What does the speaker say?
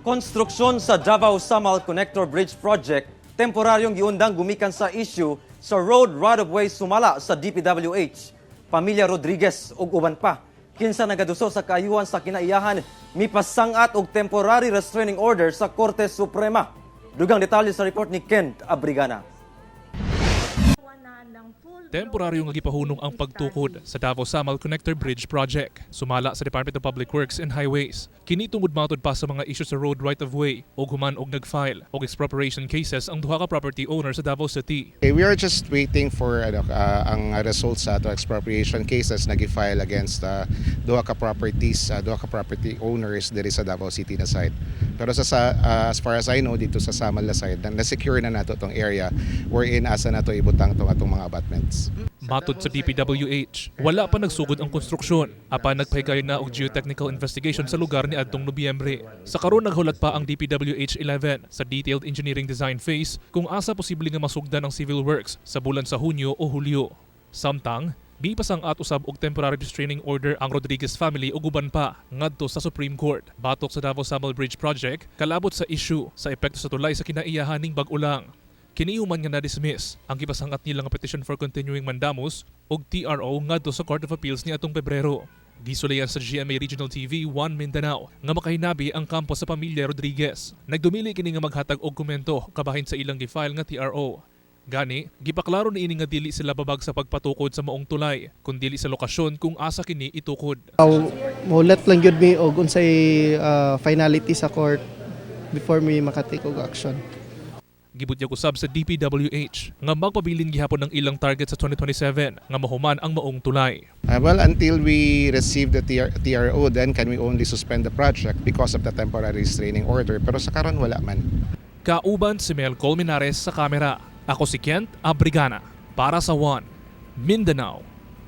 Konstruksyon sa Davao Samal Connector Bridge Project temporaryong giundang gumikan sa issue sa road right-of-way, sumala sa DPWH. Pamilya Rodriguez ug uban pa kinsa nagaduso sa kaayuhan sa kinaiyahan mipasangat og temporary restraining order sa Korte Suprema. Dugang detalye sa report ni Kent Abrigana. Temporaryo nga gipahunong ang pagtukod sa Davao Samal Connector Bridge Project, sumala sa Department of Public Works and Highways. Kini tungod matod pa sa mga isyu sa road right-of-way ug human og nag-file og expropriation cases ang duha ka property owner sa Davao City. Okay, we are just waiting for ano, ang results sa ato expropriation cases na gi-file against duha ka properties, duha ka property owners diri sa Davao City na side. Pero sa as far as I know, dito sa Samal na side, na secure na nato tong area wherein asa nato ibutang tong atong mga abutments. Matod sa DPWH, wala pa nagsugod ang konstruksyon apan nagpahigayon na og geotechnical investigation sa lugar ni adtong Nobyembre. Sa karon, naghulat pa ang DPWH 11 sa detailed engineering design phase kung asa posible nga masugdan ang civil works sa bulan sa Hunyo o Hulyo. Samtang, mipasang-at usab og temporary restraining order ang Rodriguez family ug uban pa ngadto sa Supreme Court batok sa Davao Samal Bridge Project kalabot sa issue sa epekto sa tulay sa kinaiyahan ning bag-o lang. Kini human nga na-dismiss ang gipasangat nila nga petition for continuing mandamus ug TRO ngadto sa Court of Appeals ni atong Pebrero. Gisulayan sa GMA Regional TV 1 Mindanao nga makahinabi ang kampo sa pamilya Rodriguez. Nagdumili kini nga maghatag og komento kabahin sa ilang gi-file nga TRO. Gani, gipaklaro niini nga dili sila babag sa pagpatukod sa maong tulay, kundili sa lokasyon kung asa kini itukod. Muhulat lang gyud mi og unsay finality sa court before mi makatake og action. Gibutyag usab sa DPWH nga magpabilin gihapon ang ilang target sa 2027 nga mahuman ang maong tulay. Well, until we receive the TRO, then can we only suspend the project because of the temporary restraining order. Pero sa karon, wala man. Kauban si Mel Colmenares sa kamera. Ako si Kent Abrigana para sa One Mindanao.